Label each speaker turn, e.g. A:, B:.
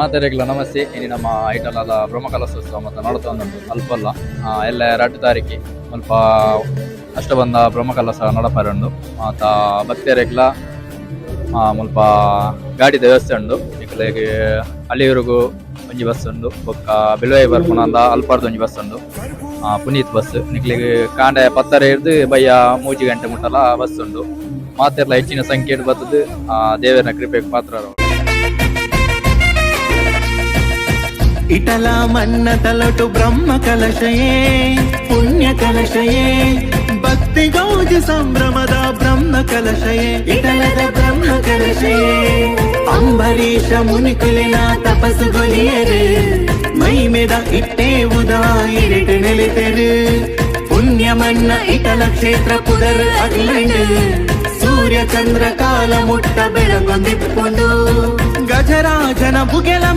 A: ಮಾತೆರೆಗ್ಲ ನಮಸ್ತೆ. ಇನಿ ನಮ್ಮ ಐಟಲದ ಬ್ರಹ್ಮಕಲಶೋತ್ಸವ ಮತ್ತು ನಡತೊಂದುಂಡು ಅಲ್ಪಲ್ಲ ಎಲ್ಲ 2 ತಾರೀಕಿ ಅಲ್ಪ ಅಷ್ಟಬಂಧ ಬ್ರಹ್ಮಕಲಶ ನಡಪರುಂಡು. ಮಾತ ಭಕ್ತರೆಗ್ಲ ಮುಲ್ಪ ಗಾಡಿದ ವ್ಯವಸ್ಥೆ ಉಂಡು. ನಿಕಲೆಗ್ ಅಲ್ಲಿಯೂರುಗು ಒಂಜಿ ಬಸ್ ಉಂಡು, ಬೊಕ್ಕ ಬಿಲ್ವೈ ಬರ್ಪುನಂದ ಅಲ್ಪರ್ದ್ ಒಂಜಿ ಬಸ್ ಉಂಡು, ಪುನೀತ್ ಬಸ್. ನಿಕ್ಲೆಗ್ ಕಾಂಡೆ 10:30 ಹಿಡ್ದು ಬಯ್ಯ 3 ಗಂಟೆ ಮುಟ್ಟಲ ಬಸ್ ಉಂಡು. ಮಾತೆರ್ಲ ಹೆಚ್ಚಿನ ಸಂಖ್ಯೆಡ್ ಬತ್ತುದು ದೇವರ ಕೃಪೆಗ್ ಪಾತ್ರರು.
B: ಇಟಲ ಮನ್ನ ತಲಟು ಬ್ರಹ್ಮ ಕಲಶಯೇ, ಪುಣ್ಯ ಕಲಶಯೇ, ಭಕ್ತಿ ಗೌಜಿ ಸಂಭ್ರಮದ ಬ್ರಹ್ಮ ಕಲಶಯೇ, ಇಟಲದ ಬ್ರಹ್ಮ ಕಲಶಯೇ. ಅಂಬರೀಷ ಮುನಿಕುಲಿನ ತಪಸ್ಸು ಗೊಲಿಯರು, ಮೈಮೆದ ಇಟ್ಟೇ ಉದಾ ಇರಿಟು ನೆಲೆತೆರು. ಪುಣ್ಯ ಮನ್ನ ಇಟಲ ಕ್ಷೇತ್ರ ಪುದರ್ ಅಗ್ಲಂಡು, ಸೂರ್ಯ ಚಂದ್ರ ಕಾಲ ಮುಟ್ಟ ಬೆಳಗೊಂದಿಪ್ಪುಂಡು. ಗಜರಾಜನ ಬುಗೆಲ.